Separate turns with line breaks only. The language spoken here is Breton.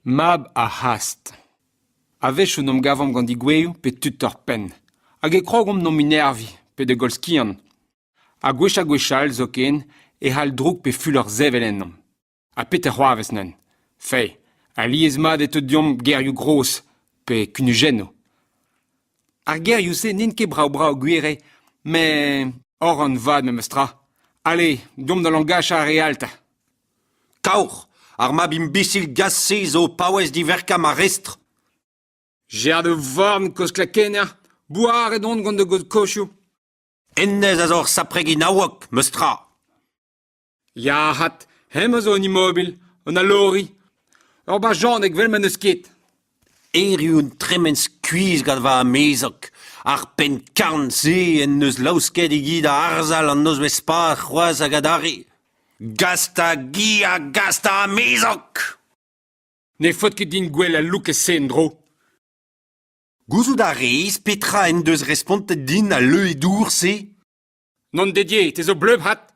Mab ar c'hast. A-wechoù 'n em gavomp gant degouezhioù pe tud torr-penn hag e krogomp d'en em enerviñ pe da goll skiant. Ha gwech ha gwech all zoken e c'hall droug pe fulor sevel ennomp. Ha petra c'hoarvez neuze ? Fae, alies-mat e teu deomp gerioù gros pe kunujennoù. Ar gerioù-se n'int ket brav-brav gwir eo, met oran vat memes tra. Ale, deomp da lañgachañ ar re all 'ta.
Kaoc'h, ar mab imbisil gast-se zo o paouez diverkañ ma restr.
Gerd da varn kozh klakenner, bouaret on gant da god-kozhioù.
Hennezh a zo ur sapre ginaoueg, 'meus tra.
Ya 'vat, hemañ zo un imobil, un alori, ur bajaneg 'vel ma n'eus ket.
Erru on tremen skuizh gant va amezeg. Ar penn-karn-se en deus laosket e gi da harzhal an nozvezh-pad c'hoazh hag adarre. Gast a gi ha gast a amezeg !
Ne faot ket din gwell al loukez-se en-dro.
Gouzout a rez petra en deus respontet din al leue-dour-se ?
N'on dediet, te zo bleup 'hat !